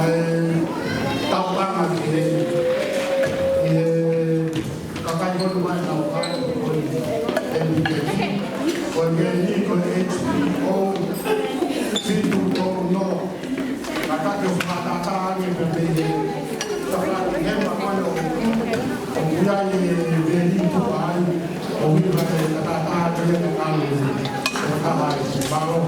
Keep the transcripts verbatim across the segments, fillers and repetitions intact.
Tau ʻamanaki ʻi he kakai ko eni ʻoku nau kau ko e M P K, ko e veni ko e H P O fitu tolu noa. Ka ke fakatātā ange pē pē he, ka ke hema ko ē ʻoku ʻi ai e veni tuʻa ai, ʻoku ʻi ai e fakatātā ange pē pē he kakai. Mālō.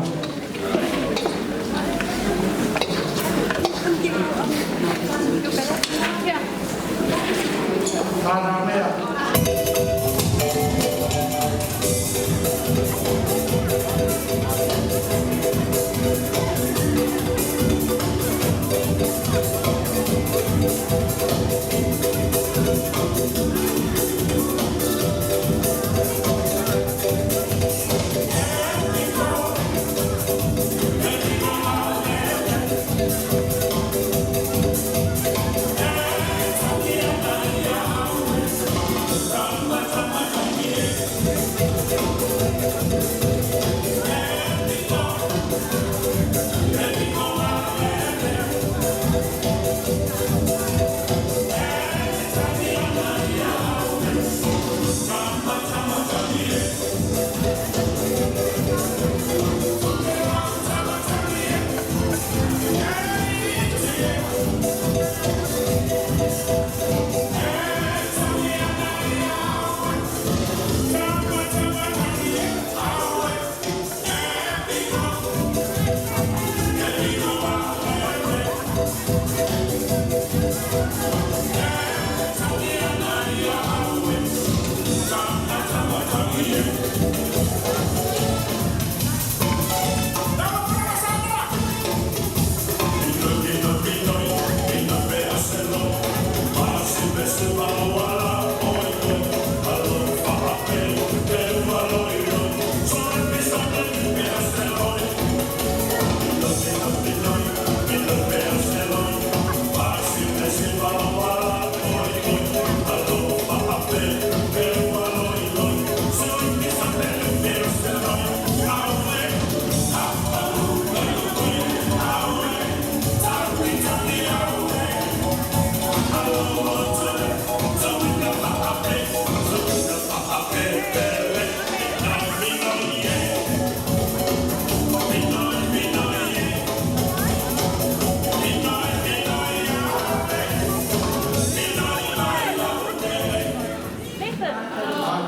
Nathan. Ai,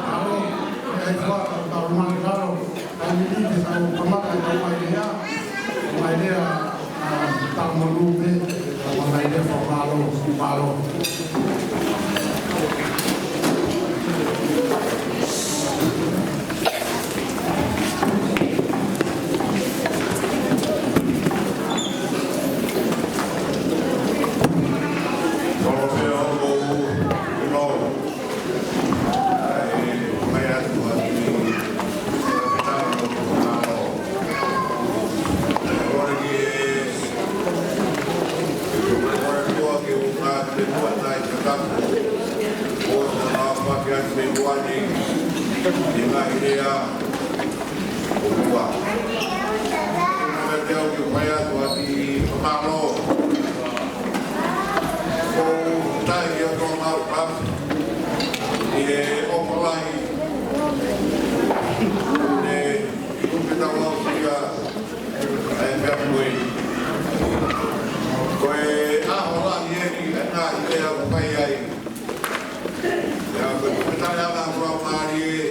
ʻa e fua, tau mani kalo, ai, ni, ni, te tau kamata, tau mai lea, mai lea, ʻa, tau manu pē, tau mai lea, fakamālō, mālō. Kolo pē hoku ʻilo. ʻI he ʻofa lahi, ʻoku ne kupe tau au kia ʻa e meʻa ko eni. Ko e ʻaho lahi eni ʻa e ngaahi meʻa ʻoku fai ai. ʻIo, ko e kupe tau au kia Fakamālie,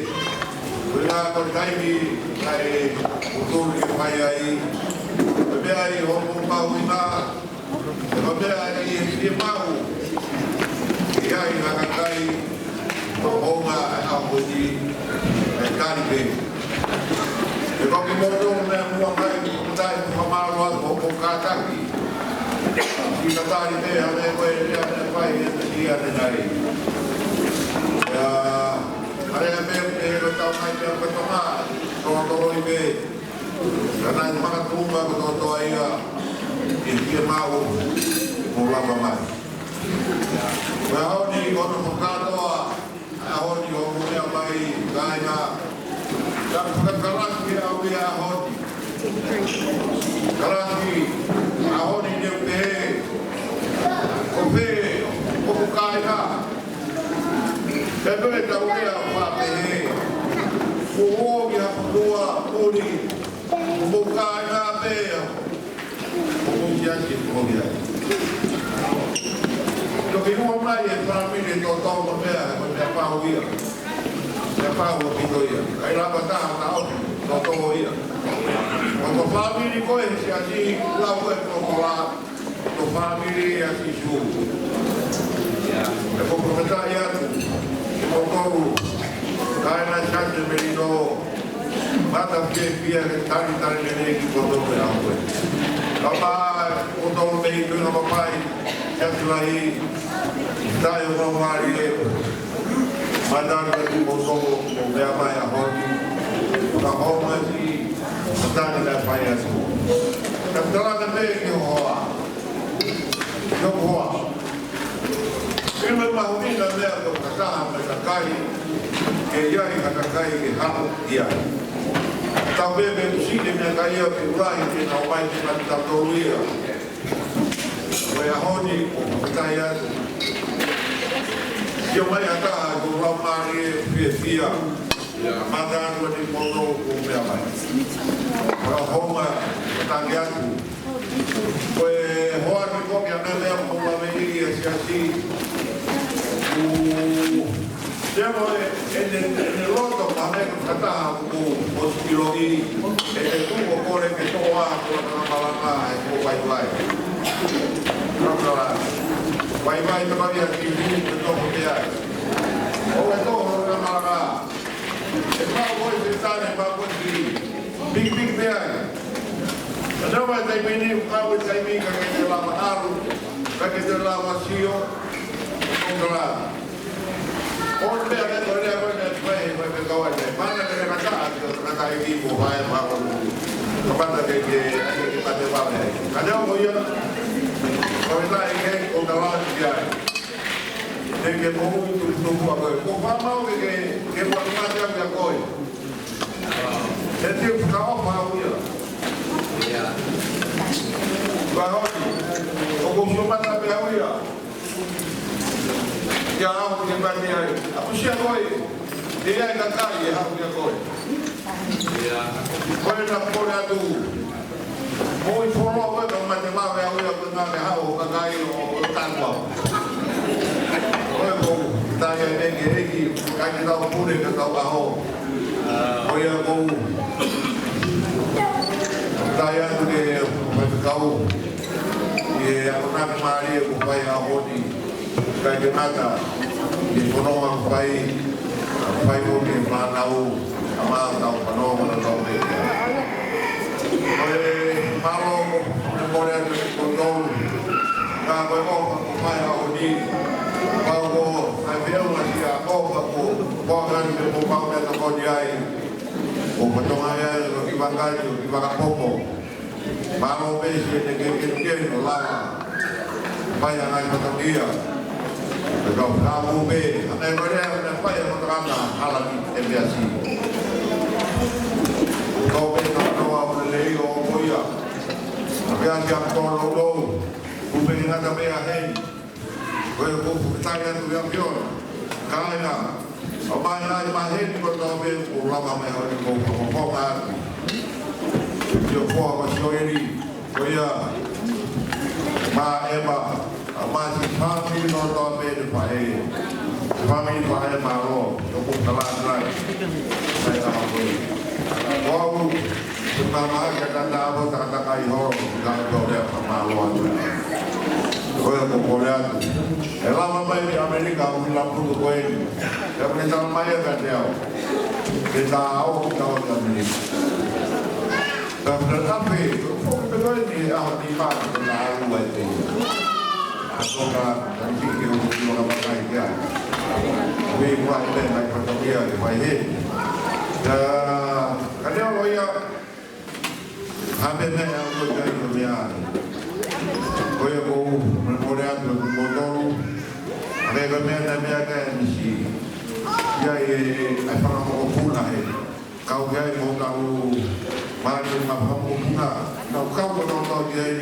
ko e ngaahi ko e taimi ʻa e ʻutu ke fai ai. Ko e meʻa ʻi hoku mahuʻinga, ʻe ko e meʻa ʻi he fiemaʻu ʻi ai ha kakai ʻoku ʻi ai ʻa e ʻaho ni ʻe tali pē. ʻE ko kimoutolu meʻa muʻa mai, ʻoku ou fakamālō atu hoʻomou kātaki. ʻI ka tali pē ha meʻa ko e meʻa meʻa fai he meʻa ʻanenai. ʻIa, ʻa e meʻa pē ko e tau mai pē ko e tama, tolotoloi pē. Ka naʻe makatuʻunga kotoa ia ʻi he fiemaʻu mo lava mai. Ko e ʻaho ni ʻoku ou fakakātoa, ʻaho ni ʻoku ou meʻa mai, kāinga, ka fakakalasi au ia ʻaho ni. Kalasi, ʻaho ni te u pehē, Pea pehē tau ia ʻo pehē, kuo ʻomi ha putua ʻuli, mo kāinga pē ia, ʻoku ʻi ai e kovi ai. Toki ʻomai e fāmili tōtō mo e meʻa, mo e meʻa pau ia. Meʻa pau ʻaupito ia. ʻIkai lava taha taʻofi tōtō ia. Ko e fāmili ko ē he siasi, lau e ko kola, ko e fāmili ʻa Sīsū. ʻE ko e fakafetaʻi atu kiate kimoutolu, kāinga Siasi Melino, mata fiefia ke talitali lelei kimoutolu he ʻaho ko ē. Kae ʻumaʻā kimoutolu mei Tuʻi Haʻapai, Siasi Lahi, tai o mau mali e, mātana kimoutolu, ʻo meʻa mai ʻaho ni. Ka homa si, mātana ka fai atu. Ka tala ka te ki hoa. Ki hoa. ʻIkai mahuʻinga meʻa ko e fakataha mo e kakai, ke ʻi ai ha kakai ke haʻu ia. Tau pē pē kusi ke meʻakai ia ke ulahi ke nau mai ke mani tau tolu ia. Ko e ʻaho ni, ʻoku ou fakafetaʻi atu. Sio mai ha taha, ko e lau mali e fiefia. Mātana kimoutolu ʻo meʻa mai. Ka homa, taki atu. Ko e hoa ni ko e meʻa meʻa ko e lave ʻi he siasi. ʻOku te mo e, ʻene, ʻene loto ka me ka taha ʻoku ʻosi ʻiloʻi, ʻene tuʻu ʻo kole ke toʻo ʻa e kula ka malanga ʻa e ko vaivai. Ka kala. Vaivai ka mai ʻa ki hu ke toko te ai. ʻO e toʻo ka malanga. ʻE pau ko e Sētane, pau ko e ki. Piki piki pē ai. Ka tau mai taimi ni, ʻoku kau e taimi ka ke te lava ʻalu, ka ke te lava sio, ʻo kala. ʻO pea ke tole a koe ke fai, fai pē kau ai. Mana ke te kata, ke te kata i ki ko fai, fai ko. Ka mana ke ke, ke, ke kate vale. Ka te o ko ia, ko e tai ke, ʻo kala ki ai. Te ke moʻui tuputupu ʻa koe. Ko e fakamau ke, ke, ke ua mate ʻa koe. He te u fakaʻofa au ia. Ia. Ka honi, ʻoku ou sio mata pē au ia. Ia au ke mate ai. ʻOku sia koe. ʻE ai kakai ʻe haʻu kia koe. Ia. Koe na kole atu. Moʻui foloa koe ka mate mawe au ia koe na ke haʻu kakai ʻo, ʻo tanua. Koe ko tai ai meke heki, kai ke tau pule ka tau ʻaho. Ko ia ʻoku ou tai atu ke faifekau. ʻI he akonaki mālie kuo fai he ʻaho ni. Kai ke mata, ʻi he fononga kuo fai, fai mo ke fānau, ʻa ma tau fanongo na tau peke. Ko e mālō, ko e kole atu ki kimoutolu. Ka ko e ʻofa kuo fai he ʻaho ni. Pau ko, ai pē ʻofa sia ʻofa ko, ko ngani me ko pau me tokoni ai. Ko Tonga ia, ko ki Vangani, ko ki Vakapopo. Mālō pē siʻene ke, ke, ke, ʻo lava. Fai ʻa e ngaahi fatongia. Pea kau fakaʻamu pē, ʻa e ngaahi vale, ʻa e fai ʻa e fatongia, hala ki he meʻa si. Kau pē ka noa ʻo lelei ʻo ko ia. Pea si a tolo lou. Kupe ki ngata pē ʻa heni. Ko ia ʻoku ou fakafetaʻi atu ʻi he ʻAfiona. Kāinga, ʻomai ʻa e maheni ko tau me ʻoku lava mai ʻo ni ʻoku ou fakafofonga atu. Sio koa ma sio eni, ko ia, ma ʻEma, ʻa ma si fāmili ko tau me ne faʻē. Fāmili faʻē mālō, ʻoku ou kalāngai. Sai ka ma koe. Ko au, Ko e māmā ke tata ʻo takataka ʻi holo, ka ko e lea fakamālō atu. Ko ia ʻoku ou kole atu. ʻE lava mai ki ʻAmelika, ʻoku ʻi Laputu ko eni. ʻE ʻoku ne tala mai ʻe ka te au. Ke ta au ki tau ki ʻAmelika. Ka puna tape, ko e foki pe ko eni, ʻaho ni mā, ko na alu ai te ia. ʻA toka, ka ni ke u ki waka makai kia. Vei kua te mai pata kia, ke mai he. Ka, ka te au ia, Hape meʻa ʻoku ʻikai ko e meʻa. Ko ia ʻoku ou mole atu ʻa kimoutolu. Hape ko e meʻa naʻe meʻa ka e M C. ʻI ai e, ʻa e fanga mokopuna he. Kau ki ai mo kau mali ma fanga mokopuna. Kau kau ko tau tau ki ai.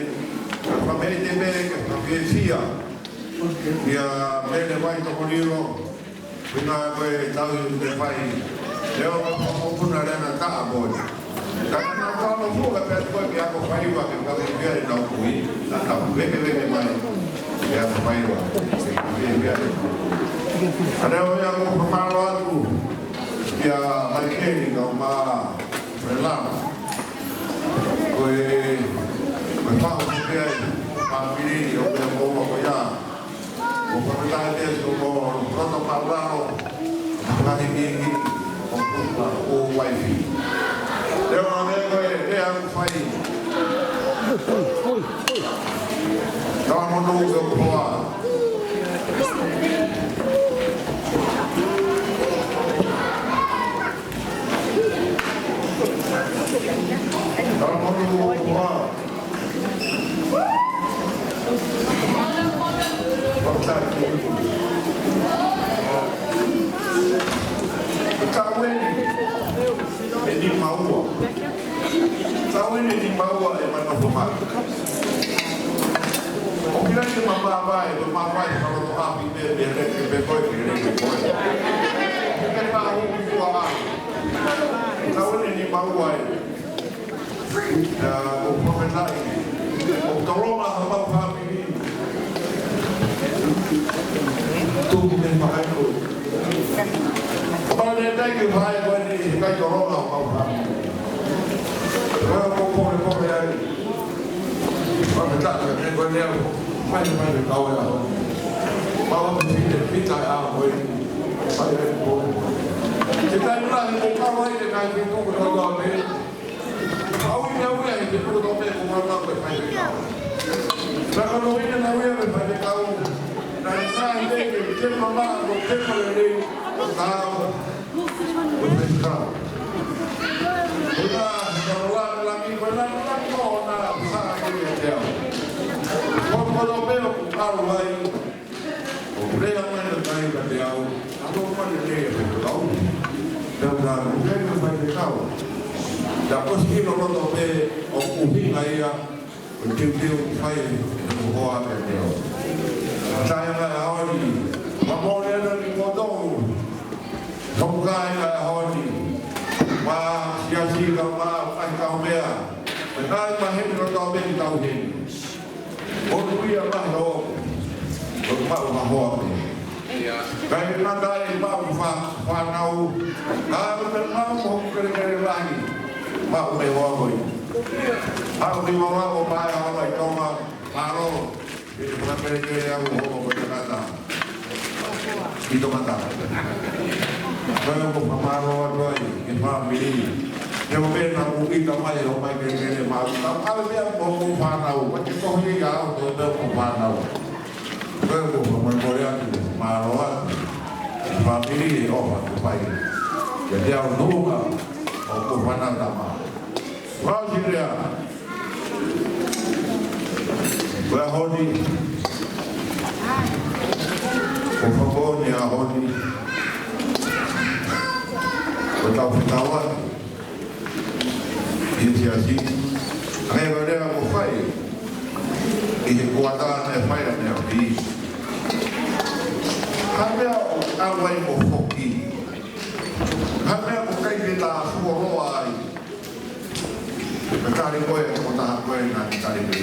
Ka meʻa te meʻa ke fakafiefia. ʻIa Mele Vai Tokolilo. Pea ko e tauhi ʻoku ke fai. Leo ka ko puna lena taʻa boi. Ka na ka mo fu ka pe ko ke ako fai wa ke ka ke pia na kui. Na ka veke veke mai. Ke ako fai wa. Ke pia pia. Ka leo ia ko ka malo atu. Ia mai ke ni ka ma. Ko e lama. Ko e, ko e fāmili, fāmili, ʻo e ko ko ia. Ko e fāmili ʻa e ko ko roto maulalo. Ngaahi nini, ko pupa, ko waifi. Te o ame ko e, e au fai. Tau mono ko hoa. Tau eni, eni maua. Tau eni, eni maua e mana fomai. ʻO pila ke ma mavae, ko mavae, ka loto api pe, pe leke, pe koe, pe leke koe. Pe ka hu ki kua ai. Tau eni ni maua e. Ia, ʻo pō me nai. ʻO tolonga ha mau fāmili. Tuku me makai ko. Pale tai ke fai ko ni, kai tolonga ha mau fāmili. Ko ko ko ko ai. Fakafetaʻi, ko e leo. Mai, mai, mai, kau e aho. Mau me fite, fita e aho, ē. Mai, mai, ko. Te kai mula, te kau ai, te kai fitu, ko tau me. Au i te au ia, te tuku tau me, ko mula, ko e fai te kau. Ka ka no i te nau ia, ko e fai te kau. Na i sa, te, te, te mama, ko te mama, le, ko tau. Ko e fai te kau. Ko na, ko na, ko na, ko na, ko na, ko na, ko na, ko na, ko na, ko na, ko na, ʻo lea mai na kai ka te au, a lo mai le le e kau. Tau na, ko ke na fai te kau. Ta ko si lo lo to pe, ʻo kuhinga ia, ʻo tiu tiu fai, ʻo hoa ka te au. Tae mai a ʻaho ni, ma mo le na ni mo tau. Tau kai mai a ʻaho ni, ma siasi ka ma, kai kau mea. Me kai ma heni lo to pe ki tau heni. ʻO tuia mahi ʻo, ʻo maʻu ma hoa pē. Kai na kai maʻu fa, fānau. Ka ʻo te maʻu mo kelekele lahi. Maʻu me hoa koi. Maʻu ni maʻu ʻo pae hoa mai Tonga. Mālō. Ke te fakakelekele au ho ko te kata. Ki to kata. Ko e ko fakamālō atu ai, ki he fāmili. Ke o pena ku ita mai, o mai ke ke le mau. Ka ʻave pea ko ko fānau, ko te ko hei au, ko te ko fānau. Ko e ko fakamālō atu, mālō atu. Fāmili, o fa ko fai. Ke te au nunga, o ko fānau tama. Vau si lea. Ko e ʻaho ni. Ko e fakaʻoni ʻaho ni. Ko e tau fekau atu. ʻI he siasi. Hangē ko e lea ko fai. ʻI he kuata ne fai a ne a pi. Ha mea ʻoku ʻalu ai mo foki. Ha mea ʻoku ʻikai ke ta fuoloa ai. Ka tali koe, ko taha koe na tali koe.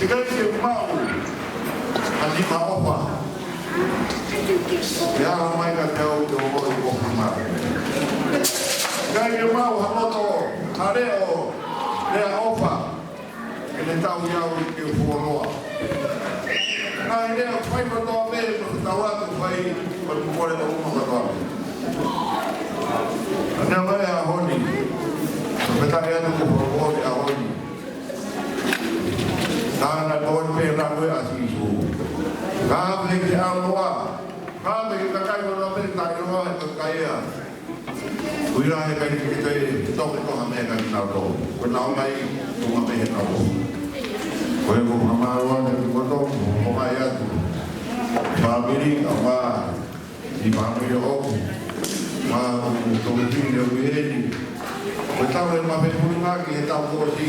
ʻIkai ke maʻu, ha nima ʻofa. Ke ala mai ka te au te o moe ko hama. ʻIkai ke maʻu, ha loto, ha leʻo, lea ʻofa. Ke ne tau i au ke fuoloa. Ka e lea fai kotoa pē, ko te tau atu fai, ko te kole ko uma kotoa pē. Ka ne ʻave ʻaho ni. Ko e taʻe atu ko fuoloa ʻaho ni. Ka na ko pē na ko e ʻa Sīsū. Ka me ke ʻalu ʻa. Ka me ke kakai kotoa pē taʻe loa he kakai ia. Kuira he kai ke te toke ko ha meʻa ka ni nau tō. Ko nau mai, ko ma meʻa nau tō. Ko e ko ma ma roa ne ko tō, ko mai atu. Fāmili, ka ma, i fāmili ʻoku. Ma, ko tō ki ne ui heni. Ko tau e ma me puni ma ki he tau ko si.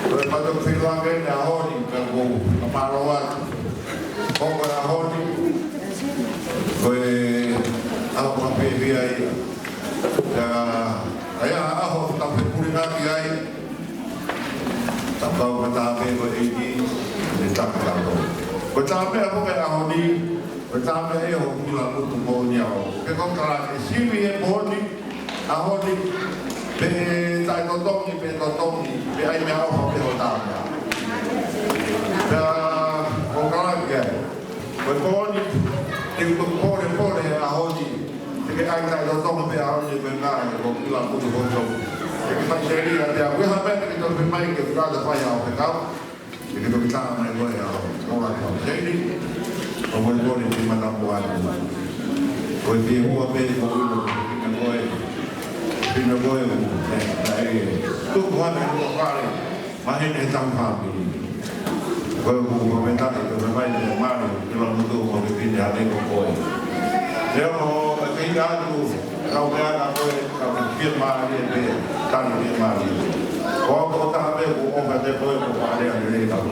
Ko e pato ki la ke ne a honi, ka ko, ka ma roa atu. Ko ko e a honi. Ko ʻA ia, ʻa e ʻaho ʻoku tau fepulingaki ai, tau kau fakataha pē ko e ʻEiki, ʻe taki tautolu. Ko e taha pē ʻa e ʻaho ni, ko e taha pē ʻa e ʻaho ʻoku ʻilo ʻoku tuʻu moʻoni ʻaho. Pea ko e kalake sivi e moʻoni, ʻaho ni, pe taʻetotongi, pe totongi, pe ʻai meʻaʻofa pe ko e taha pē. Pea ko e kalake ai. Ko e moʻoni, te u toki pōlepole he ʻaho ni, te ke ʻai taʻetotongi pē ʻaho ni, ko e ngaahi, ko e kila kutu hoto. Te ke fai seli ʻa te au, ʻi ha meʻa te ke toki mai ke u kata fai ʻaho fekau. Te ke toki tā mai koe ʻaho, ko la kau seli. Ko e moʻoni, moʻoni te mata mua atu. Ko e fiefia pē, ko e ʻilo, ko e fina koe. Fina koe, ʻe, ʻe, tuku atu ko fale. Maheni he tau fāmili. Ko e kuo mou meʻa atu, ko e mai te mali, ke la mutu mo ke pine ane ko koe. Leo mo, ke ina atu, kau meʻa na koe, kau ke fie mali e pē, tani fie mali. Ko au ko taha pē, ko ʻofa te koe, ko fale ane le kau.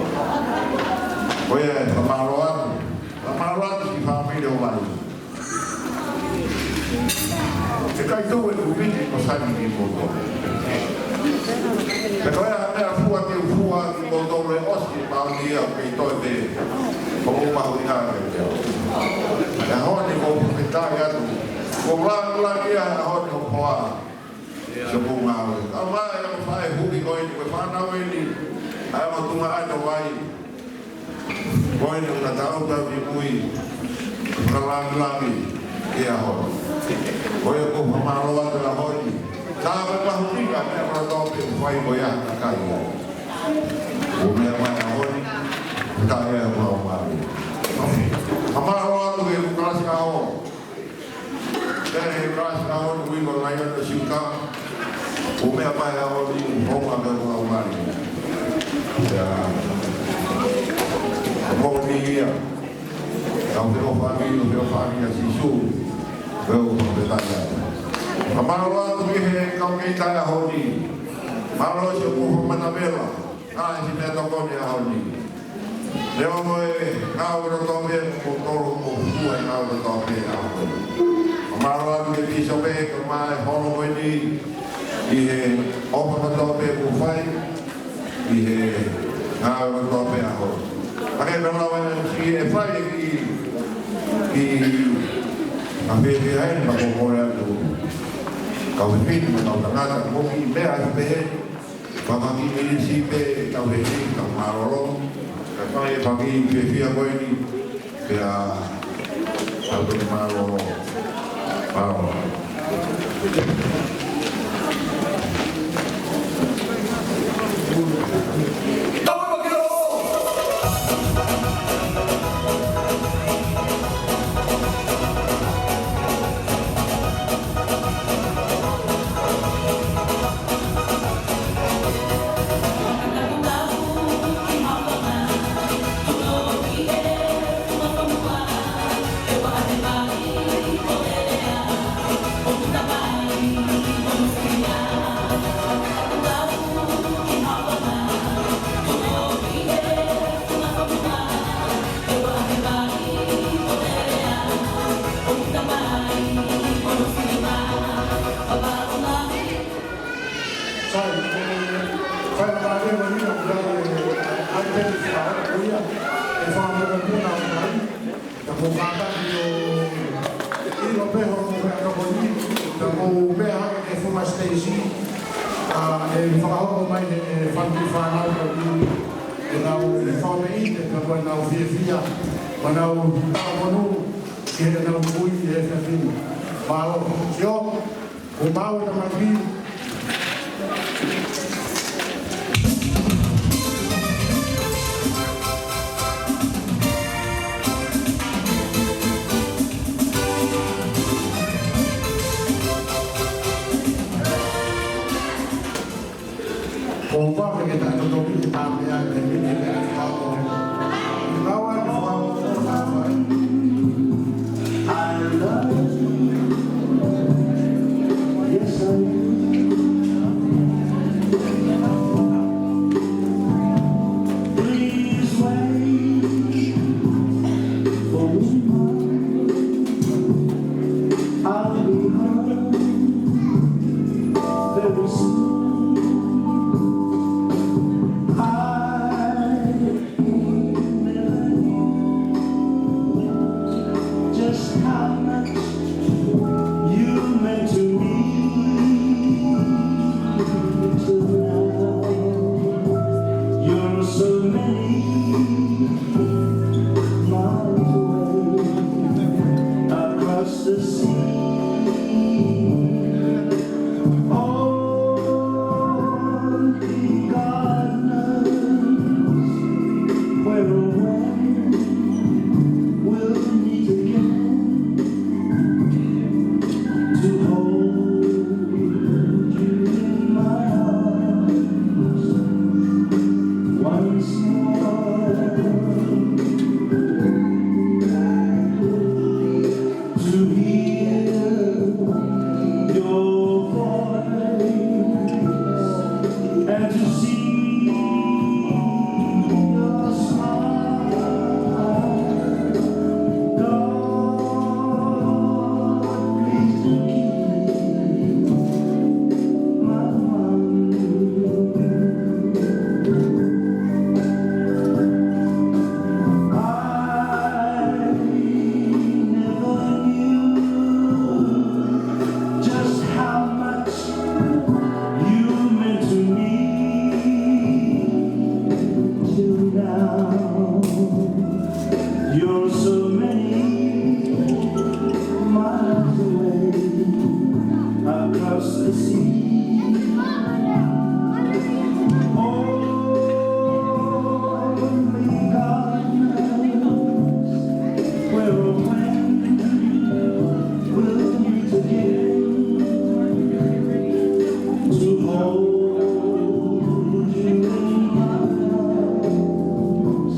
Ko ia, fakamālō atu. Fakamālō atu ki he fāmili ʻo Vai. ʻIkai tuʻu e kuviti ko Sani ni moto. Pea ko e hā e meʻa fua te u fua ki moto e ʻosi pau ni ʻa kei toe te. Ko u mahuʻinga ke te au. ʻE ʻaho ni ko u petai atu. Ko u lāngilangi ʻa e ʻaho ni ʻo hoa. Sio ko ngāue. Ka mai ʻa e faʻē huki ko eni, ko e fānau eni. ʻA e ʻotu ngā ʻai no vai. Ko eni ʻoku tau tau ki mui, fakalāngilangi ki he ʻaho ni. Ko ia ko e fakamālō atu ʻaho ni. Tā ko e mahuʻinga meʻa kotoa pē ʻoku fai ko ia ka kai ai. Ko e meʻa mai ʻaho ni, tā ia ʻoku mau mai. Fakamālō atu ki he kalasi ʻaho. Pea he kalasi ʻaho ni ui ko Laione Siuta. Ko e meʻa mai ʻaho ni, ʻoku mau mai. Ia. Ko e moʻoni ia. Kau feʻofaʻaki, kau feʻofaʻaki ʻa Sīsū. Kau feʻofaʻaki. Fakamālō atu ki he kau kei tai ʻaho ni. Mālō siʻoku fakamanavela. Ngaahi meʻatokoni ʻaho ni. Leo mo e ngāue kotoa pē, ko tolo ko fua e ngāue kotoa pē ʻaho ni. Fakamālō atu ki he pīsope, ko e mai holo ko eni, ʻi he ʻofa kotoa pē kuo fai, ʻi he ngāue kotoa pē ʻaho ni. Pea ke meʻa lava e si e fai ki, ki, a pē pē ai, ma ko kole atu. Kau fefine, kau tangata, ko ki meʻa ai pē he, Pea ma ki mei si pē tau he ni, tau mālōlō. Ka fai e paki fiefia ko eni, pea tau te mālōlō. Mālōlō. Sai, sai, pāke mo ni, ʻo kai e, ai te ni fā, ko ia, e fā mo ni na mai, ta ko kātaki ʻo ʻilo pē hoʻo meʻatokoni, ta ko meʻa hake ke fuma siteisi, ʻa, ʻe fakahoko mai he, e fanga kiʻi fānau ko eni, ʻenau fakaʻite, ta ko ʻenau fiefia, mo ʻenau taumonū, ki heʻenau kui, he fefine. Mālō, sio. Ko mau e tamaki. Ko vave ke ta totoki ke ta mea ke mini ke ta fao. Kau ai ke fao. I love you. Yes, I do. Now, you're so many miles away, across the sea. Only God knows where or when we'll meet again. To hold you in my arms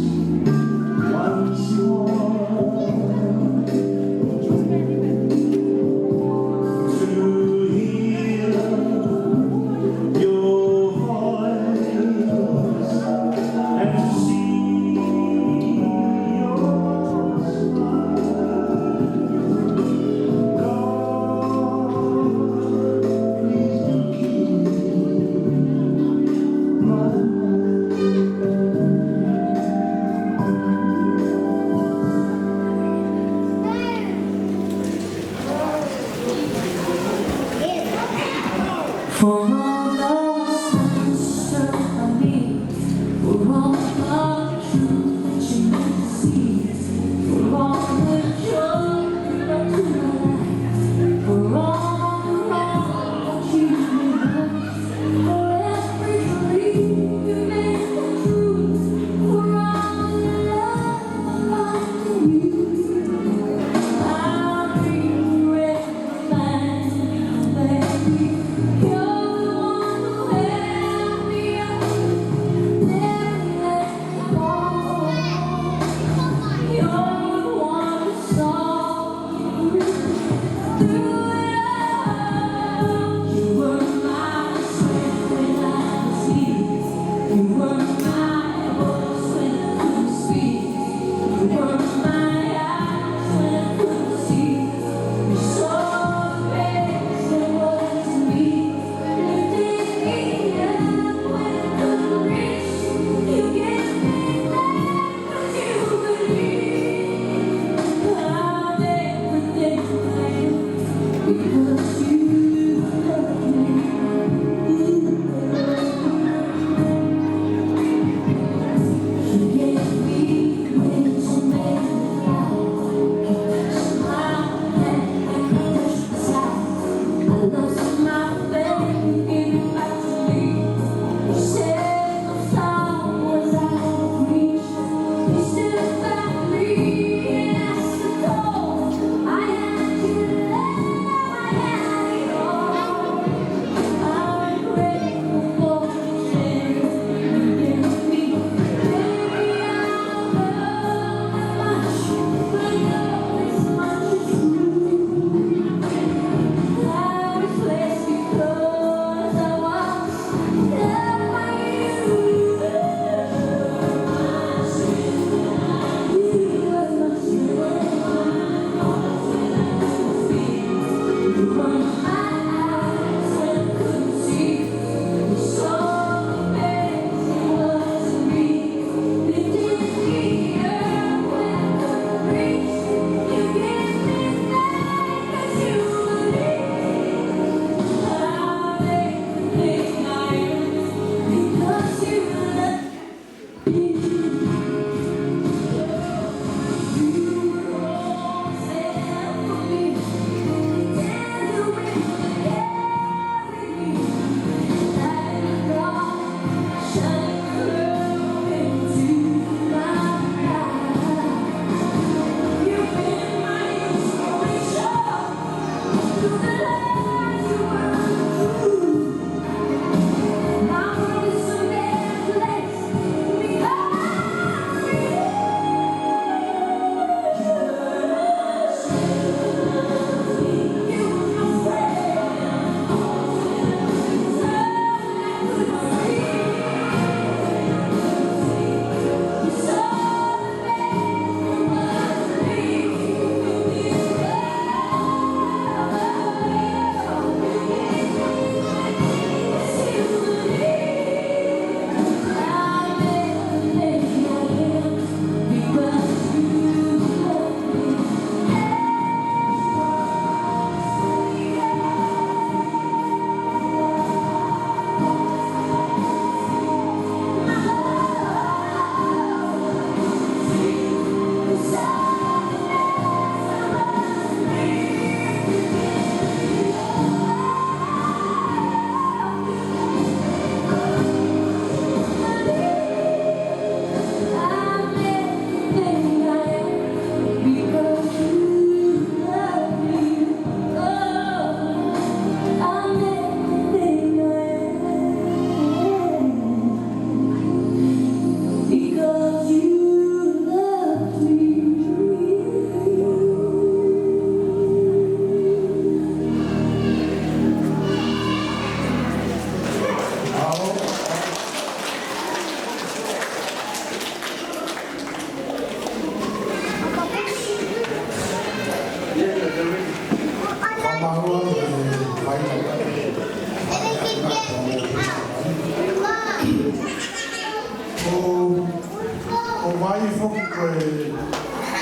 Vaʻi foki ko e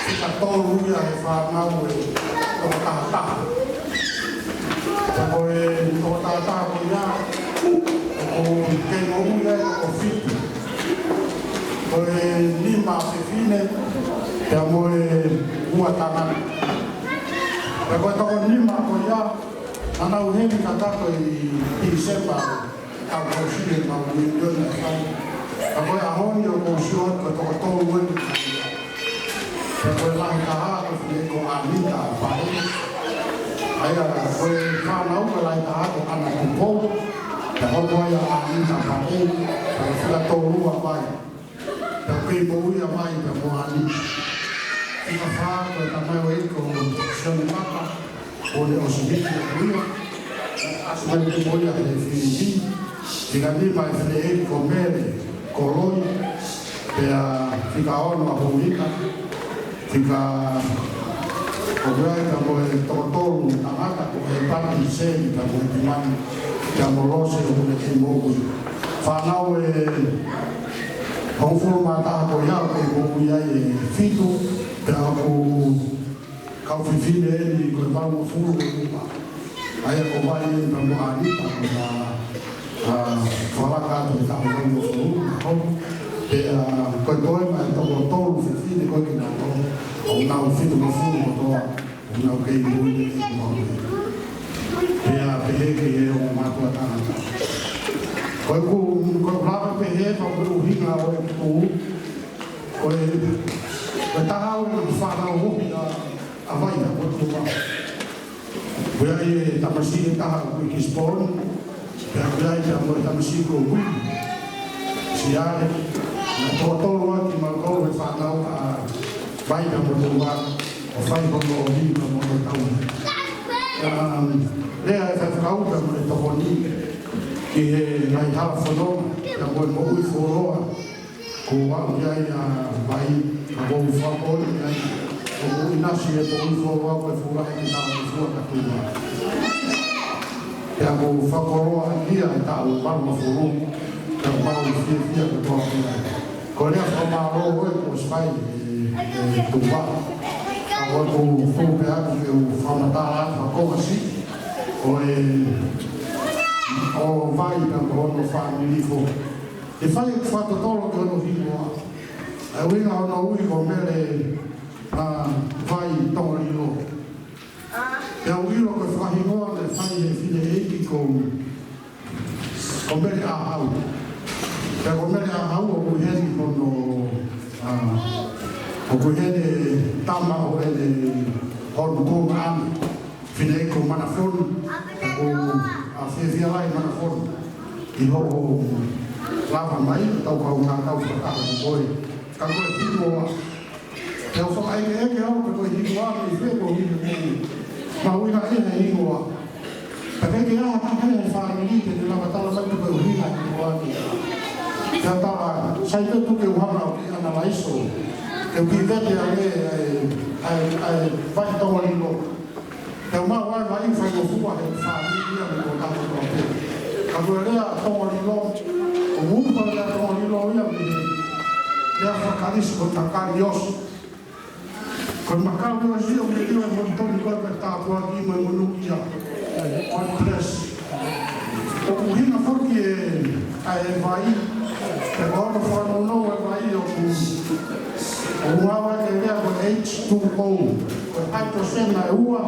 fika tolu ia he fānau ʻe toko taha taha. Pea ko e toko taha taha ko ia, ʻoku kei moʻui ai toko fitu. Ko e nima fefine, pea mo e ua tangata. Pea ko e toko nima ko ia, naʻa nau heni kakato ʻi Tīsema, kau kausi e mau reunion ʻa e fānau. Ka ko e ʻaho ni ʻoku ou sio atu ko e toko tolu eni. Pea ko e lahi taha ko e fine ko Anita Paʻe. ʻA ia ko e fānau ko e lahi taha ko ʻAna Tupou. Pea ko ia Anita Paʻe. Pea ko e fika tolu ʻa Vai. Pea kei moʻui ʻa Vai pea mo Anita. Fika fā ko e tamaioʻeiki ko Sione Maka. ʻO ne ʻosi hiki ʻa ia. ʻAsi mai pē mo ia he Filipino. Fika nima e fineʻeiki ko Mele Koloi. Pea fika ono ʻa Hulika. Fika ko ia pea mo e toko tolu tangata ko e Pati Sei pea mo e Timani. Pea mo Lose ʻoku ne kei moʻui. Fānau ʻe hongofulu mā taha ko ia ʻoku kei moʻui ai ʻe fitu. Pea ʻoku kau fefine eni ko e valungofulu ʻe ua. ʻA ia ko Vai eni pea mo Anita ko e, ʻa, fakalaka atu he taʻu valungofulu. Ko, pea, ko e toe mai toko tolu fefine ko e kinautolu. ʻOku nau fitungofulu kotoa. ʻOku nau kei moʻui ʻi he moʻui. Pea pehē ki he ongo mātuʻa tangata. Ko e ku, ko e lava pehē pea ko e ʻuhinga ʻo e ku. Ko e, ko e taha ʻo e fānau hopi ʻa, ʻa Vai ʻa ko e tuʻa. Ko ia e tamasiʻi ʻe taha ko Gisborne, pea ko ia e tamasiʻi ko Ui. Siale, naʻe toko tolu ʻa kimautolu e fānau ʻa Vai pea mo tuʻa, ʻo fai hono ʻomi pea mo hono tauhi. Um, lea e faifekau pea mo e tokoni, ki he ngaahi hala fononga, pea mo e moʻui fuoloa, ko au ia ia Vai, ka ʻoku ou fakamoʻoni ai, ʻoku ʻinasi e moʻui fuoloa ko e fulahi ki taʻu fua ka tuʻa. Pea ʻoku ou fakakoloa ia e taʻu valungofulu, pea ʻoku ou fiefia kotoa pē ai. Ko e lea fakamālō ʻoku ʻosi fai ʻe, ʻe Tuva. Ka ʻoku ou tuʻu pē atu ke u fakamatala atu ha konga siʻi, ʻo e, ʻo Vai pea mo hono fāmili foki. ʻE fai ʻeku fakatotolo ki hono hingoa. ʻA e ʻuhinga hono ui ko Mele, ʻa, Vai Tongalilo. Pea u ʻilo ko e fakahingoa naʻe fai he fineʻeiki ko, ko Mele ʻAhau. Pea ko Mele ʻAhau ʻoku ʻi heni hono, ʻa, ʻoku ʻi heni tama ʻo ʻene hono tuongaʻane. Fineʻeiki ko Manafonu, ko, ʻa, fiefia lahi Manafonu. ʻI hoʻo lava mai, tau kau ngā kau fakataha mo koe. Ka ko e hingoa. Te u fakaʻekeʻeke au, ka ko e hingoa, ʻi fē ko e hingoa. Mahuʻinga ʻi he hingoa. Ka ke ke aha ka he fāmili, ke te lava tala mai ko e hingoa, hingoa. Te u tala, sai te u tuku ke u hanga ʻo ke analaiso. Ke u ki vete ʻa e, ʻa e, ʻa e, ʻa e, Vai Tongalilo. Te u maʻu ai Vai faingofua he fāmili ia mo e kau tangata pē. Ka ko e lea Tongalilo, ʻoku upa lea Tongalilo ia mei he lea faka-Kalisi ko e Makarios. Ko e Makarios ia ʻoku ne ʻilo e monitoni ko e ko e tāpuaki mo e monūʻia. God bless. ʻOku ʻuhinga foki e, ʻa e Vai, pea ko hono fakanounou e Vai ʻoku, ʻoku ngāueʻaki e lea ko e H two O, ko e hydrogen ʻe ua,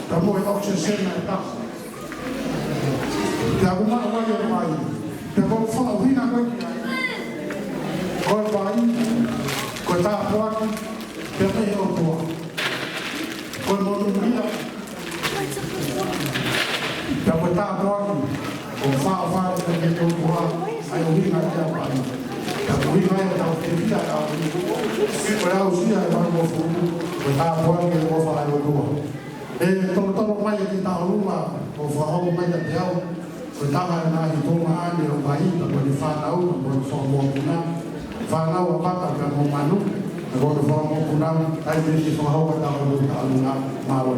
pea mo e oxygen ʻe taha. Pea ʻoku maʻu ai e Vai, pea ko e fakaʻuhinga ko ē ki ai. Ko e Vai, ko e tāpuaki, pea mei he ʻOtua. Ko e monūʻia. Pea ko e tāpuaki, ʻoku faʻa fai ʻe he ʻOtua, ʻa e ʻuhinga ia Vai. Pea ko e ʻuhinga ia ʻetau fiefia ʻa e, ko e aʻusia e valungofulu, ko e tāpuaki ʻoku ʻofa ai ʻOtua. ʻE tolotolo mai e kiʻi tauʻolunga, ʻo fakahoko mai kiate au. Ko e taha e ngaahi tuongaʻane ʻo Vai, pea ko ʻene fānau, pea ko hono fanga mokopuna. Fānau ʻa Pata pea mo Manu, pea ko hono fanga mokopuna, ʻa ia te u fakahoko atu hono tauʻolunga, mālō.